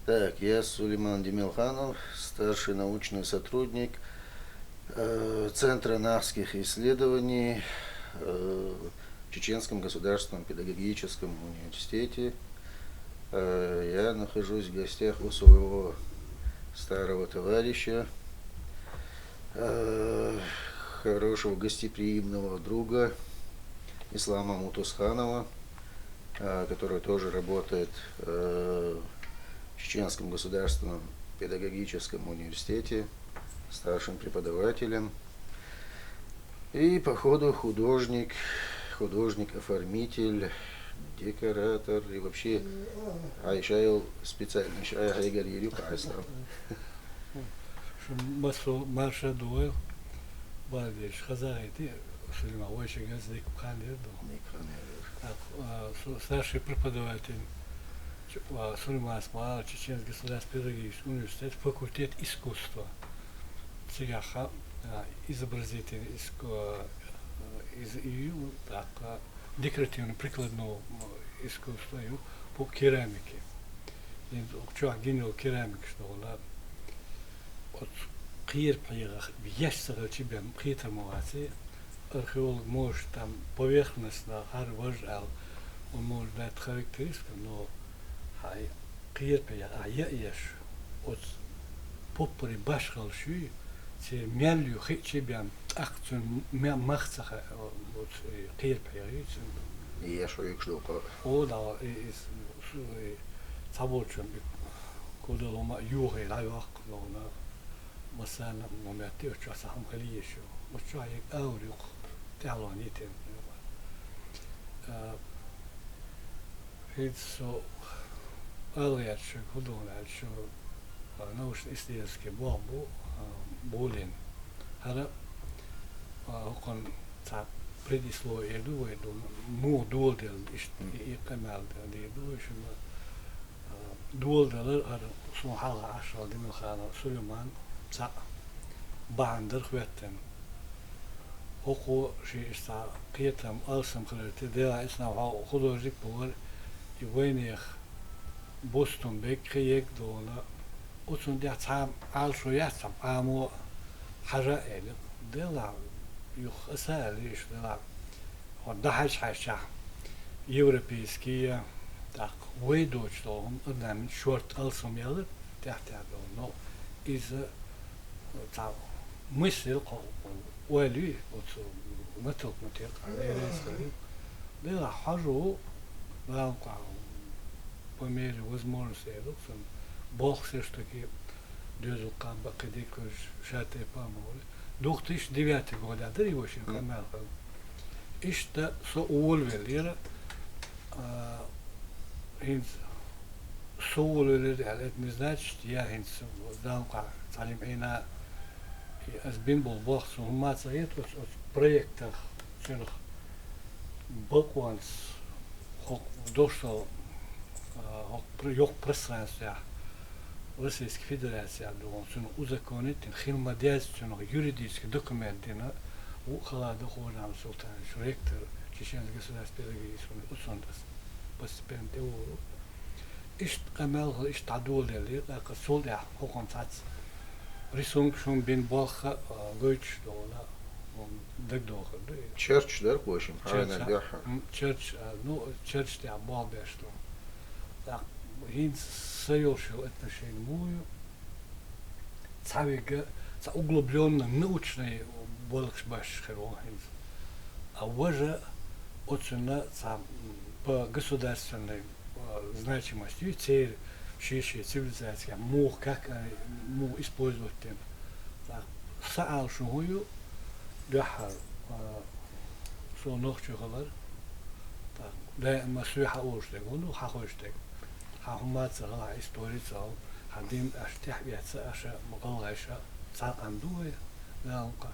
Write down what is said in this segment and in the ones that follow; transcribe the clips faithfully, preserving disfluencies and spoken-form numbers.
Так, я Сулейман Демилханов, старший научный сотрудник э, Центра нахских исследований э, в Чеченском государственном педагогическом университете. Э, я нахожусь в гостях у своего старого товарища, э, хорошего гостеприимного друга Ислама Мутусханова, э, который тоже работает э, в Чеченском государственном педагогическом университете старшим преподавателем. И по ходу художник, художник-оформитель, декоратор и вообще Айшайл специальный Айшайл Гайгар Юрюк Айслам. Шун масу марша дуэл бадеш хазагайти Сулейман вайшигаз дик пхандер ду. Старший преподаватель Сулейман Исмаил, Чеченский государственный педагогический университет, факультет искусства. Цигахха изобразительный искусство, из ию такка декоративно-прикладного искусства ю по керамике. Ин чуах гинел керамик что ла. От кир пхига яш сагал чибен китар маваци. Археолог может там поверхностно хар важ ал, он может дать характеристика, но хай кир пхига а я яш. От поппари башхал шуй, ци мялю хи чибен ах цун мя махцаха, от кир пхига цун. Я шуй кшдока. О да, из цаболчун кудалома юхе лайвах лона. Масана мометти очо сахам калиешо. Очо ай аурюк тялонитен. Хид со алгачу худоначу научно-исследовательский бомбу болен. Хара хокон ца предисловие ду вайду му дуол дел ишт и къамал дел ду шуна. Дуол делар ар сун хьалха Ашал Демилханов Сулейман цхьаъ бахьандар хӀоьттина. ХӀокхо ши иштта кхетам алсам хиларти дела ислам хьо художник бувар и вайнех бустун бек кхиег дона. Уцун дехь цхьа Ӏалшо яц цхьа Ӏамо хьажа эли. Дела юх аса али иш дела. Хьо дахьаш хьайча европейские, так, вай доч долгун, адамин шорт алсам ялар, тяхтя дол. Но из цхьа мысль ойли, вот натолкнуть я, лерес хали. Дела хьажу, ламка по мере возможности, болх все ж таки дёзу камба кадик шатепа моли. Две тысячи девятый год а дыр его шин камел. Ишта со уволвелира. Хинц со уволвелира, это не значит, я хинц данка цалим ина аз бин бол бохсу маца ет проектах цюнх бакванс хок дошал хок ёх пространстве Российской Федерации а догон цюнх узаконить хин мадяз цюнх юридический документ дина. У халада Хожам Султанович, ректор Чеченского государственного педагогического университета постепенно теору. Ишт къамел хал ишт тадули ли, къакъа сул дя хокон цац. Рисунок шун бин болха гойч дола даг дохар ду. Черч дар кошим, правильно дяха. Черч, ну, черч дя бал бешло. Так, хин союшил отношение мую. Цавига ца углублённо научный болхш баш херо хин. А вожа оцена ца по государственной значимости цер шиши цивилизация мух как мух использовать тем. Так, саал шугую дяхар со нохчу халар. Так, да ма суй хауш дег, ну хахуш дег. Хахумаца гала история цал, хадим аш тяхвяца аша мугалгайша цал андуе, галка.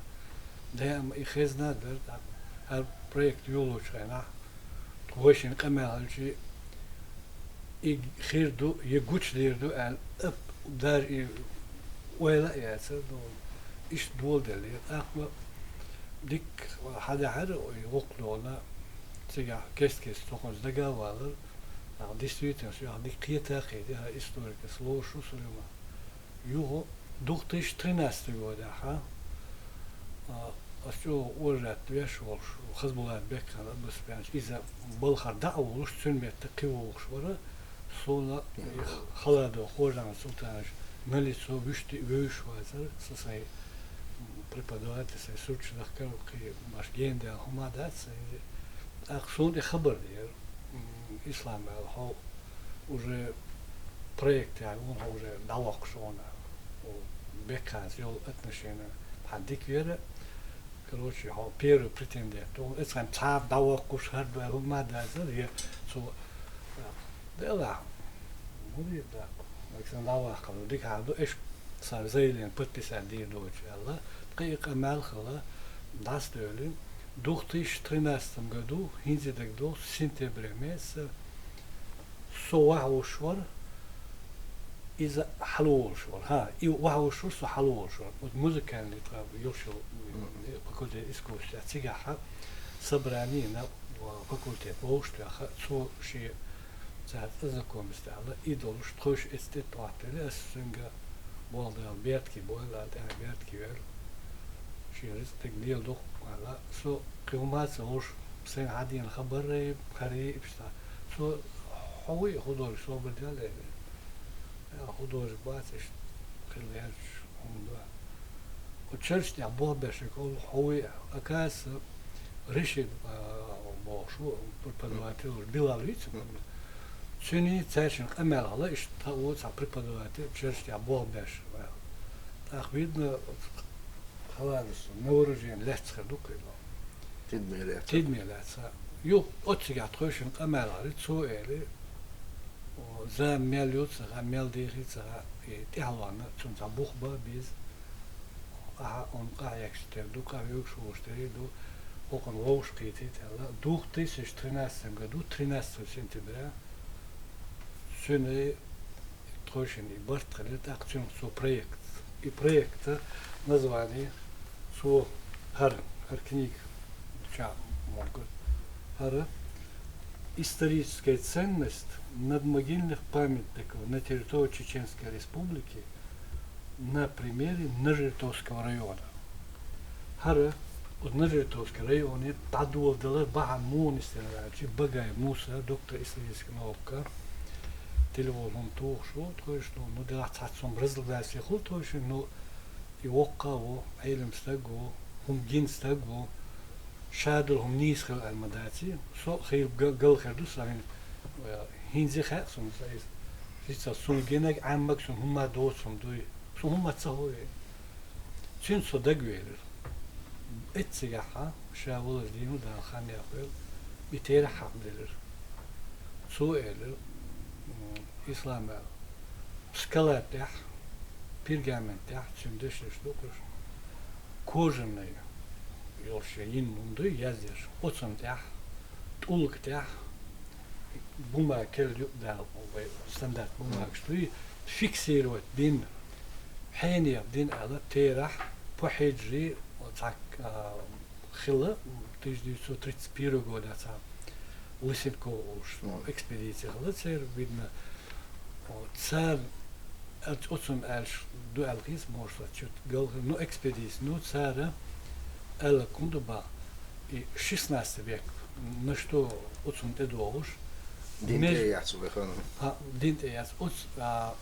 Да ма и хезна дер, так, хар проект юлучайна. Вошин къамел алчи и хир ду, и гуч дир ду, ан ап дар и ойла яцар ду. Иш дол дели. Ахма дик хада хар ой гук дона. Цига кест кест тохоз дага валар. Действительно, су яха дика кхета а кхийди, хӀа, историкас лоруш ву Сулейман. Юха две тысячи тринадцатый годехь, а, ас чӀогӀа ожат веш волуш, Хазбулат Бекхан а бусбенча, иза балхара дӀа а волуш, цуьнан метта кхин вогӀуш вара, суна и Халадов Хожан Султанович налицо вуьшта а вуьйш вацара, сан сайн преподаватель, сайн сурташ дахкар, кхин баш гена даьлла хӀума дац, сайн иза. ТӀаккха суна тӀе хабар дера, м, Ислам аьлла, хьо уже проект яьлла ву хьо, уже дӀавоккхуш ву хьо, Бекханца йолу отношени хьан дика вера. Короче, хьо первый претендент ву. Эцхьан цхьа дӀавоккхуш, хӀара бен хӀума дацара, я цо, делахь, мурид дац, Александр дӀаваккхал, дика хьал ду, эш сан заявление подписать дийр доцуш аьлла, ткъа и къамел хилла, дӀасадевлли, две тысячи тринадцатом году, хӀинца дагадогӀу, сентябрь месяца, со ваха вуш вара, иза хьалаволуш вара. ХӀа, и ваха вуш вара, со хьалаволуш вара. Вот музыкальный тха йолуш йолу, э, факультет искусств, цигахь собрани йина, факультет вовшахтоьхна, цо шен цаьрца ознакомиться даьлла, и долуш, тхойша эцна тӀе тӀоттаелли, ас цуьнга боху дала, беркате бойла, тӀаьхьа беркате вейла, шен рицкъ дерг леладо-кх аьлла. Со кхин хӀума а ца луш, сайна хьан дийна хабар а, хӀара а, иштта. Цо, хьо вуй художник, собар де аьлла. Э, художник бац, иштта хила гӀерташ хӀума ду. Оцу чергаш тӀехь болх беш верг хьо вуй, оказывается, Рашид, а, бохуш ву, преподаватель ву, Билал вуьйцу. Цуьнан цаьршиннан къамел хилла, иштта тхан ву цхьа преподаватель, чергаш тӀехь болх беш ву аьлла. ТӀаккха, видно, Халадос на вооружение лаьцна хир ду кхин. Тидаме лаьцна. Тидаме лаьцна. Юха оццигахь тхойшиннан къамел хилла, цо элира, о, зама мел ю ца хаьа, мел дехий ца хаьа, и тӀаьхьалонна цунна цхьа бух бан беза. Ахьа, хьуна къахьегаш тера ду, къахьоьгуш волуш тера ду, хӀокхунна вовшахкхетийта аьлла. Две тысячи тринадцатом году, тринадцатого сентября, цуьнан тхойшиннан и барт хилира, тӀаккха цуьнах цо проект. И проекта название цо хӀара, хӀара книга ча могу. ХӀара «Историческая ценность надмогильных памятников на территории Чеченской Республики на примере Нажертовского района». ХӀара оцу Нажертовский районе дӀадоладалар бахьана муха нисделира аьлча, Багаев Муса, доктор исторических наук, тилла волу хӀума тухуш ву тхойшинна, ну, делахь цхьацца хӀума разногласие хуьлу тхойшинна, ну, и воккха а ву, Ӏелам стаг ву, хӀума гина стаг ву, ша долу хӀума нийса хила аьлла ма дац и. Со а хийла га-, гал хир ду, сан хӀин, э, хӀинца хаьа суна, сан иза. Шица суна гинарг, Ӏаммаг суна хӀумма доцу хӀума дуй. Суна хӀумма ца хове. Цуьнца со дагавелира. Эццигахьа, ша валар дийна Дала хан яхвелла, и терахь хьакхаделира. Цо элира, м, Ислам аьлла, скала тӀехь, пергамент тӀехь, цуьнан дешнаш ду кхуьш, кожаный йолуш йина хӀума дуй, яздеш, оцунна тӀехь, тӀулга тӀехь, бумага керла юкъадала, вай стандарт бумагаш дуй, фиксировать дина, хьенех дина аьлла, терахь, по хьеджри, цхьа, а, хилла, тысяча девятьсот тридцать первый года цхьа Лысенков олуш, ну, экспедици хилла церан, видно, о, цара, аьлча, оцунна аьлча, ду аьлла хийца, может, чуть гал хир, ну, экспедици, ну, цара аьлла кхунда баха, и шестнадцатый век, на что оцунна тӀедогӀуш, дин меж-, тӀе яц вай хан. А, дин тӀе яц. Оц, а,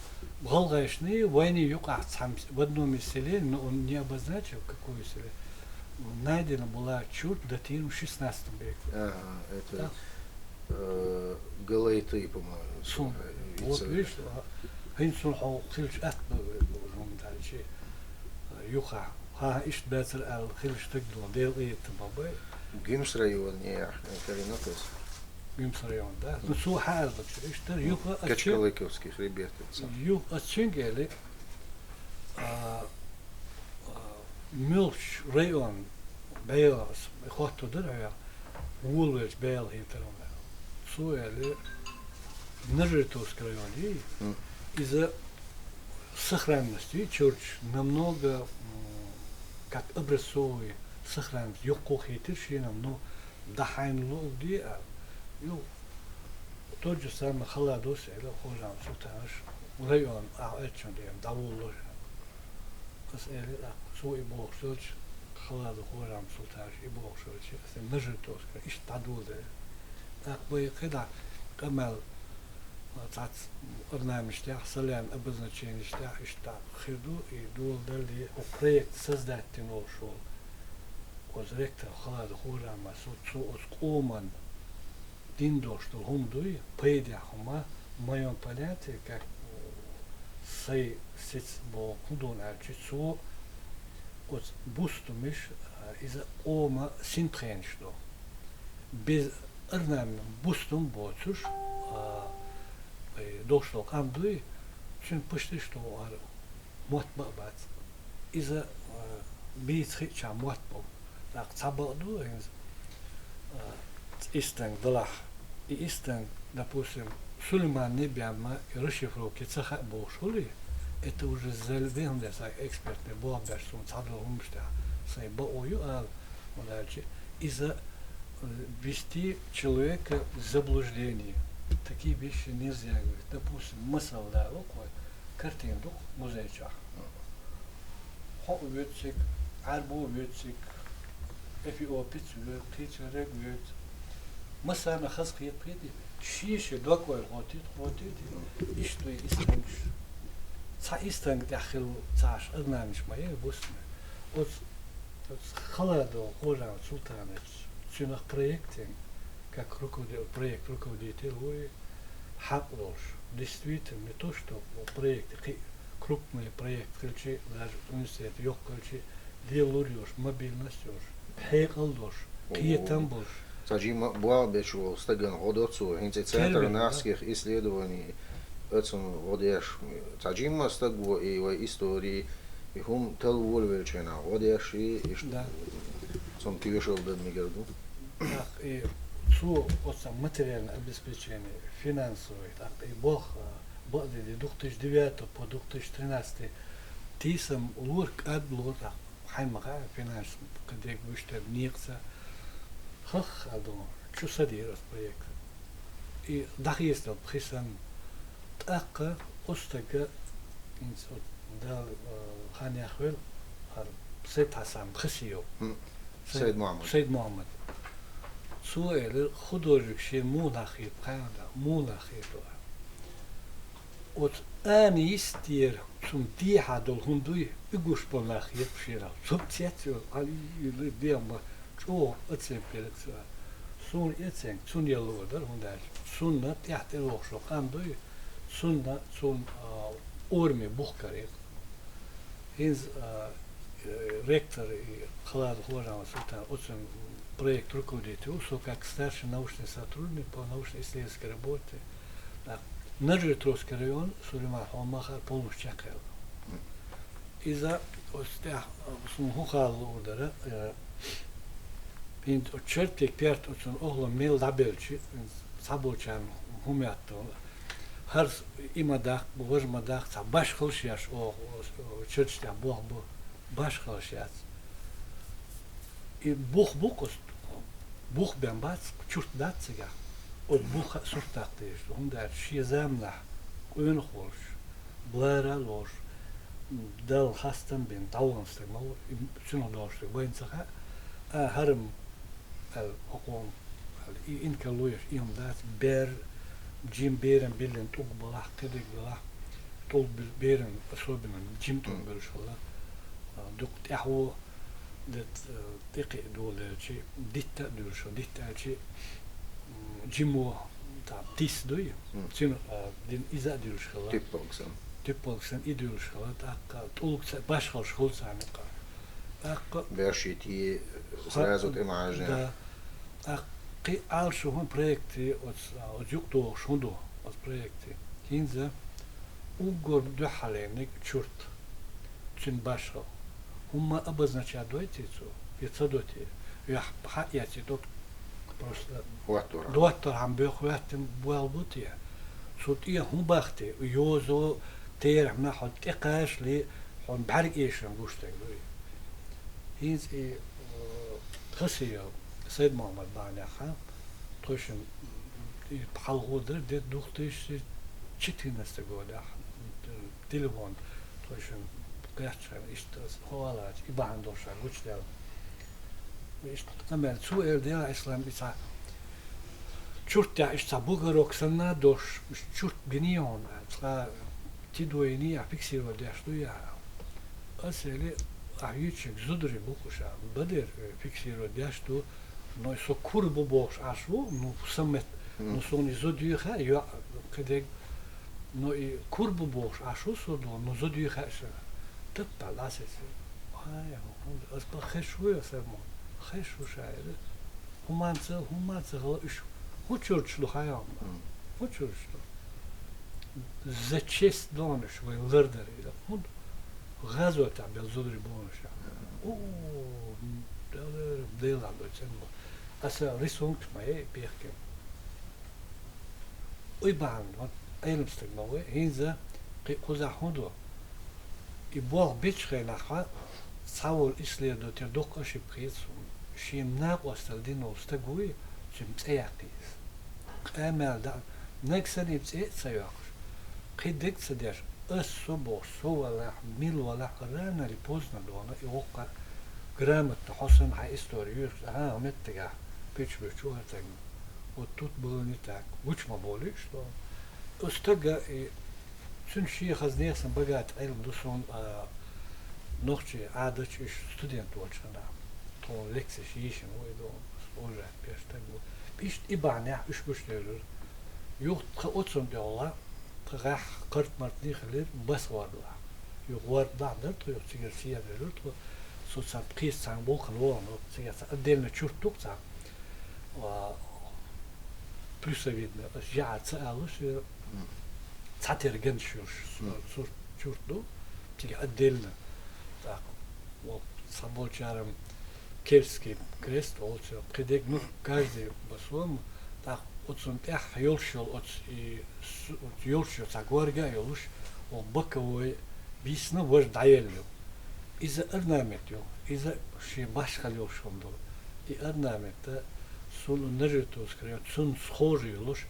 гӀалгӀайшний вайний юкъахь цхьамс-, в одном из селе, но он не обозначил, какое село, найдена была чурт, датируем шестнадцатым веком. Ага, это, да, э, Галайты, по-моему, сун. Э, вот, видишь, а, хӀинца сун хьо хилча атта бу, бу, бу, дальше, э, юха. Ха, иштта бацар аьлла, хилча стаг ду, Дела къинхетам бан бай. Гуьмс район, не, Калинопес. Гуьмс район, да? Ну, цо хьаьрзачу, иштта, юха, а, Качкалыковский хребет, это сам. Юха, а, цуьнга эли, а, а, муьлхачу район бегӀалас, хӀотто дара хьоьга, волавелча бегӀал хетар ван. Цо эли, Нажертовский район, и иза сохранность, и чурч намного, м, как образцовый сохранность, йоккхо хетира шена, ну, дахьайна луъугди, а, ю, То же самое Халадо, Саила, Хожам Султанаш, район, а, эцун дем, давулло. Ас эли, а, цу и бохшулч, Халадо, Хожам Султанаш и бохшулч, ас нажитоска, иш тадулде. Так бай кыда, камал, цац, орнаментах, салян, обозначениях, иш та хиду, и дул дали, о, проект создать тин ошол. Оз ректор Халадо, Хожам, су, цу, оз куман, дин дош ду, хум дуй, пайдя хума, в моём понятии, как, э, сай сец бо худон арчи цу, оц бустумиш, э, из ома синтхенш ду. Без орнамент бустум боцуш, э, э, дош ду кам дуй, чун пуштиш ду ар мотт ба бац. Иза, э, бийц хи ча мотт бу. Так, ца ба ду, инз, э, истанг далах. И истанг, допустим, Сулейман не бяма и расшифровки ца ха бу шули, это уже залден да са экспертный бу бяш сум ца ду хумшта. Сай ба ою ал, мудачи. Иза, э, ввести человека в заблуждение. Такие вещи нельзя говорить. Допустим, масал да, вот, картин дук музей чах. Хо вецик, арбу вецик, эфиопец ве, кицерек вец. Масана хас хет хеди. Шиши докой хотит, хотит. Ишту истангш. Ца истанг дахил цаш, аднамиш мае бусме. Оц, оц Халадо, Хожан Султанович, цунах проектен, как руководитель, проект руководитель, ури, хак лош. Действительно, не то, что проект, кы-, крупный проект, включи, даже университет, ёк, включи, лелур ёш, мобильность ёш, хекал дош, киетам бош. Сажима буал бечу стаган годоцу, хинце центр Термин, да. Нахских исследований, эцун годеш. Сажима стагу и ва истории, и хум тел воль велчена, годеш и иш-, Да. Цун кивешал да мигерду. Так, и цу оца материальное обеспечение, финансовое, так, и бог, а, бо-, две тысячи девятого по две тысячи тринадцатый тисам лур кад лур, так, хаймага финанс кадек бюштер никца. Хах, адо, чу садир ас проект. И дахиста пхисан такка остага инц от дал, э, ханях вел, ар Сет Хасан Хасиев. М. Саид Мухаммад. Саид Мухаммад. Цу эле художник ши мунахи пханда, мунахи то. От ани истер цун дихьа дол хун дуй, и гуш бо нах еп шира. Цун цец ё, али юлы дема, чо ацен перекса. Сун эцен, цун ялу дар хун дач. Сунна тяхте лохшо кам дуй, сунна цун, а, орми бух карек. Хинз, а, э, ректор и Халад Хожан Султан, оцен проект руководитель, усо как старший научный сотрудник по научно-исследовательской работе. Так, Нажи Тросский район, Сулейман Хомахар полностью чакал. Иза остя сун хухал удара, э, пинт очерти перт оцен охло мел дабелчи, сабочан хумятто. Хар с-, има дах, бу вож ма дах, ца баш хылшяш, о, о, о, чырчтя бох бу, баш хылшяц. И бух бу куст, бух бен бац, чурт дац цигах. От бух суртак теш, хундар ши замнах, куйн холш, блара лош, дал хастан бен, даванстан, мал, и цюнх дош, вайн цаха, а харм, ал, хоком, ал, и инка луеш, и хум дац, бер, джим берен билен, тук балах, кедек балах, тол бил-, берен, особенно, джим тол Мгм. Бил шала, а, дук тяху, дет, э, текъи дулелчи, дитта дулшо, дитта чи, м, джимо, та, тис дуй, Мгм. Цин, а, дин иза дулшхала. Типпоксан. Типпоксан и дулшхала, такка, тулкса, башхал шхулсаныка. Такка. Бершити, Ха-, сразу ты можешь. Да. Такки алшухун проекти, от, от юк дохшунду, от проекти. Хинза, угор духаленик чурт. Цин башха. Хумма обозначать дойти цу, и ца доти. Ях, ха, я ци дот просто Хуаттура. Доттор хам бе хуаттим буал бути. Цут и хум бахти, йозо, тер хам на хот текаш ли, хон барг эшен гуштег дуй. Хинз и, э, хасио, Саид Мухаммад баняха, точно, И пхьалгӀо дар де две тысячи четырнадцатом годехь, телефон тхойшин кхеччахьана, иштта ас хьо алач, и бахьана долуш гучудаьлла. Иштта къамел цо эр дела, Ислам, и цхьа чурт тӀехь иштта цхьа бугарок санна долуш, чурт биний хьуна, цкъа тидойний, а фиксировать деш ду я. Ас эли, ахь юьйцург зударий бу-кх уьш, а, бадер, э, фиксировать деш ду, но со кура бу бохуш Ӏаш ву, ну, саммет, ну, суна и зуда юй хаьа, йоӀ, кхидерг, ну, и кура бу бохуш Ӏаш ву со ду, ну, зуда юй хаьа ша. Таппа дӀасеци. Ай, ас бан хеш ву я сармо. Хеш ву ша эли. ХӀуманца, хӀуманца хала уьш. ХӀун чурташ ду хьайна? ХӀун чурташ ду? За честь дона уьш вай лардар ира. ХӀунда гӀазотехь бел зударий бу уьш? О, Дела, Дела дойцан бу. Аса рисункаш ма е пехкем. Уй бахьана, вот, Ӏелам стаг ма вай, хӀинца кхин кхузахь хӀун ду? И болх бечу хенахь цхьа волу исследователь дукха ошибка хета суна. Шен накъосталла дина волу стаг вуй, цуьнан цӀе яккхий иза. Къамел дан, нагахь санна и цӀе а ца йоккхуш, кхин дерг а ца деш, ас со бохуш, со валахь, мила валахь, рано или поздно дона, и воккха грамотно, хьо санна хьайн истори юьйхира, хӀан, меттигахь, печу-печу хӀара тайна. Вот тут было не так. Гучу ма болуьйтуш дона. Оцу стага и Цуьнан шен хаза нехан богатый Ӏилма ду суна, а, нохчий Ӏадатчу уьш студент волчу хенахь. Тхуна лекцеш йийшина ву и ду, ожа пеш стаг ву. Иштта и бахьанехь уьш гучуделира. Юха тхан оцунна тӀехула, тхан гӀехь кхарт-март дийхилира бас гӀордалахь. Юха гӀордалахь дара тхо, юха цигара сийна велира тхо. Со цхьана пхийца цхьана вулхана вогӀана, цигара цхьа отдельно чурт ду-кх цхьа. А, плюсовидно, ас яхьар ца алуш, э, цхьатера генаш йолуш, сурт чурт ду, цига отдельно. Так, вот, цхьаболчара кельтский крест олу цунах, кхидерг, ну, каждый по-своему, так, оцунна тӀехь йолуш йолу оцу, и, су-, оцу йолуш йолу цхьа горга а йолуш, оцу боковой бийсина важа дӀаелла ю. Иза орнамент ю, иза шен башхалла йолуш хӀума ду. И орнамент а, суна нажитовский район, цунна схожа йолуш,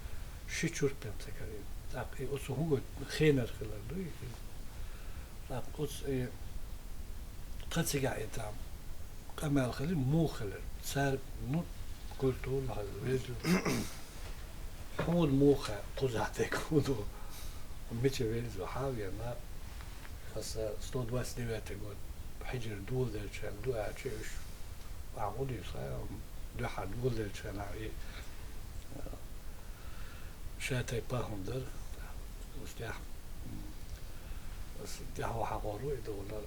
ши чуртан ца карийна. ТӀаккха и оцу хӀун гойту, хенара хилар ду иза. ТӀаккха оцу и тхан цигахь и там къамел хилира, муха хилира. Цара, ну, культура хилира, вежливо. Хьуна муха кхузахь дерг хӀун ду? Мича вирза хьан вена? Аса сто двадцать девятый год хьиджра доладелча хенахь ду аьлча, уьш, ахьа гӀо дийца, дуьхьа доладелча хенахь и, а, шатай пахӀма дара. Аса тӀехь, м, аса тӀехьа хьахор ву и догӀуна.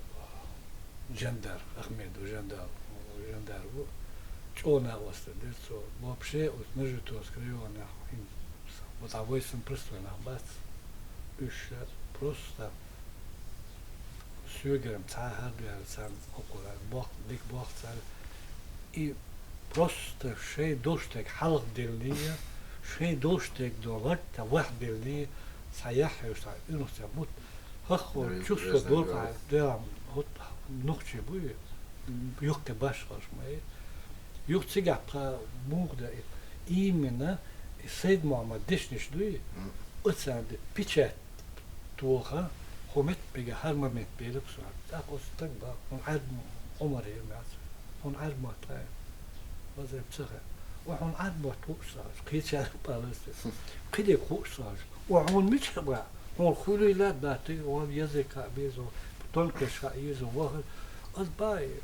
Жандар, Ахмедов Жандар, Жандар ву. ЧӀогӀа накъосталла дира цо. Вообще, оцу Нажитовский районехь хӀинца, вот а вай санна простой нах бац. Уьш просто соьгара-м цхьа а хӀара дуьхьал царна оккхул аьлла, боккха, дика боккха цара. И просто шайн долуш дерг хьалха деллий, шайн долуш дерг до латта ваьхьделлий, цхьа яхь хьоьжуш, цхьа уьнах цхьа бутт. ХӀокхо чувство дора-кх, да, хӀот нохчий бу и, юхкъе башхаллаш ма и. Юха цигахь тхан муха дан и, именно и Сайд-Мохьмадан дешнаш дуй, оцарна де печать тоха, хӀун метта мега хӀара момент белира-кх суна. ТӀаккха оцу стага боху, хьуна Ӏаьрбийн Ӏумар яра меца, хьуна Ӏаьрбийн мотт хаьа? Вазар ца хаьа. Ва хьуна Ӏаьрбийн мотт хууш ца хаьа, кхечара пӀалаца. Кхидерг хууш ца хаьа. Ва хьуна мичахь баьхьа? Хьуна хуьлийла а баьттиг, ван язык а безо, тонкость а иза вахар. Ас баьхьа,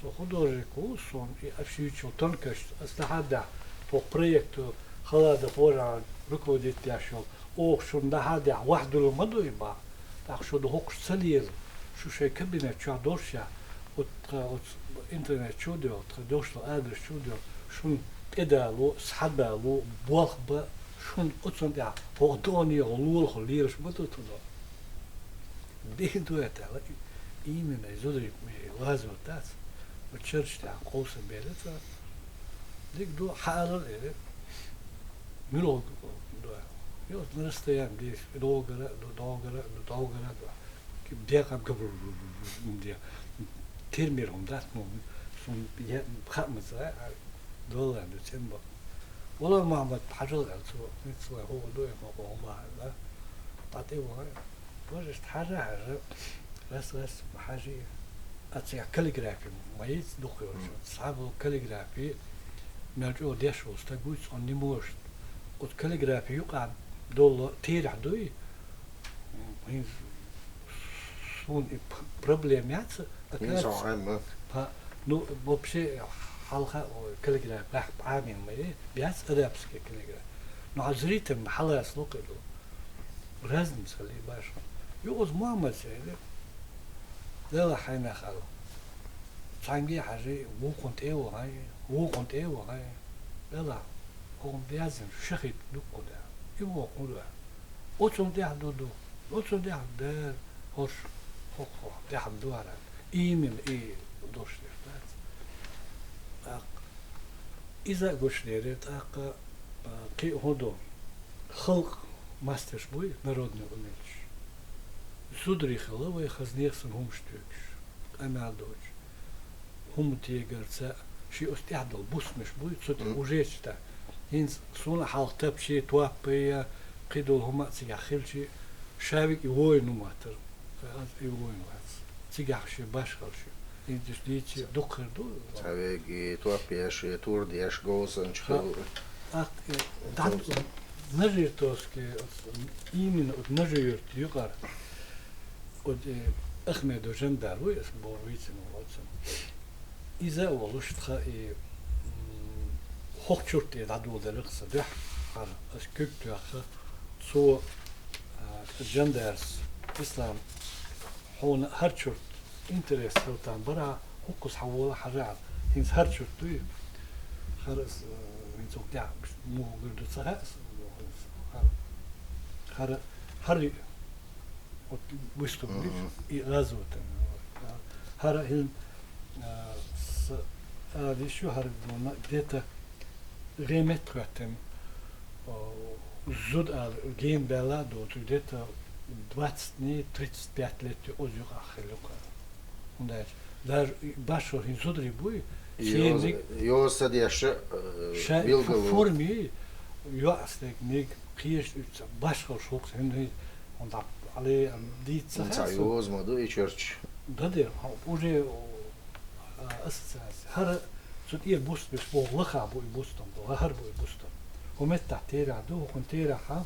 со художник ву, суна и аш йийцу тонкость, ас дахьа а дахьа, тхо проект Халада хӀоранна руководить деш йолу, оха шуна дахьа а дахьа ваьхьадуьллу ма дуй баьхьа. ТӀаккха шу ду хӀокхуш ца лела, шу шайн кабинет чохь долуш а, вот тхан оцу интернет чу а доьлху, тхан долуш долу адрес чу а доьлху, шуна тӀедало, схьадало, болх бан, шуна оцунна тӀехь хӀокху догӀане лолахо лелаш ма ду тхуна. Дика ду аьлла, именно и зударий лазо дац, вот чарча тӀехь къовса белла цара. Дика ду, хьаалар а эли, муьлха ду аьлла. Йо, на расстоянии дийш, догара а ду, догара а ду, догара а ду. Декъа габ-, де. Термер хӀума дац, ну, суна е-, хаамаза, а, доллар ду, цӀен бакъ. Валла, Мухьаммад, хьажал, аьлла цо, хӀинца вай хӀума ду, ма хӀума, аьлла. ДӀатӀавахар. Божаш хьажа, хьажа. Рас, рас, хьажи. А цигахь каллиграфи ма яц дукха йолуш. Мгм. Цхьаболу каллиграфи, мел чӀогӀа деш волу стаг вуй, цунна не может. Оцу каллиграфи юкъахь долу терахь дуй, ХӀинца суна и п-, проблема яц, а... ХӀинца кац. Хьо хьаьмма. Па-, ну, вообще, хьалха, ой, каллиграфи бахь Ӏамийна ма яй, бац арабский каллиграфи. Ну, хьан зритель хьалаца лукъе ду. Разница хила башха. Юкъаза Мухьаммад сайна, Дала хьайнах ала. Цхьаьнгге хьажи, вукхунна тӀе а вахана, вукхунна тӀе а вахана. Дала, хӀума язйина, шахид дуккха да. И вокху да. Оцунна тӀехь ду ду. Оцунна тӀехь ду, хӀорш, хӀокху тӀехь ду хӀара. Именно и дош деш дац. ТӀаккха иза а гучудерира, тӀаккха, а, кхин а хӀун ду? Халкъ мастерш буй, народный умельцаш. Зударий хилла вай, хаза нехан санна хӀумаш туьйсуш, къамел доцуш. ХӀума тегарца, ши оцу тӀехь долу бустамаш буй, цу тӀе... Мгм. Уже чу тӀе. ХӀинца суна хьалха тапчий, топпай, кхидолу хӀума а цигахь хилчий, ша вига и войн ву моттара. Ткъа аса и войн вац. Цигахь ши башхалла ши. ХӀинца дийцчи дукха хир ду. Ца вега и топпеш, и тур деш, говзанча... Ха-, хилла. Ах, э, дат-, Нажи-Юьртовский, именно оцу Нажи-Юьрта юкъара. Оцу, э, Ахмедов Жандар вуй, аса боху вийцина оцу. Иза а волуш тхан и, м, хӀокху чурт тӀе дӀадоладелира сан дуьхьа, хӀара аса куьг тоьхна, цо, а, Жандарс: «Ислам, хьуна хӀара чурт интерес хила там бара, хӀокхуза хьан вола хьажа», — аьлла. ХӀинца хӀара чурт дуй, хӀара аса, э, хӀинца хӀокху тӀехь муха гур ду ца хаьа аса, хӀара, хӀара, хӀара Вот выступ... Мгм. И гӀазот. ХӀара хӀин, а, с-, а, ещё хӀара, где-то гӀемет хӀоьттина, а, зуда ала, гена баьлла а доцу, где-то двадцать дней, тридцать пять лет оцу юкъахь хилла ю-кх. ХӀунда аьлча даже и башхалла хӀинца зударий буй, и церниг йоза, йоза ца деш, э, ша билгало. Форме йоӀ стегниг кхечу уьцу башхалла шух хӀинца, хӀунда Ӏале, ам, дийца ца хьаьса. Йоза ма ду и чуьрчу. Да де, хьо уже, а, ассоциация. ХӀара цу тӀера бустамаш боху, лаха бу и бустам, бу, хӀара бу и бустам. ХӀун меттахь терахь ду, хӀун терахь хьан?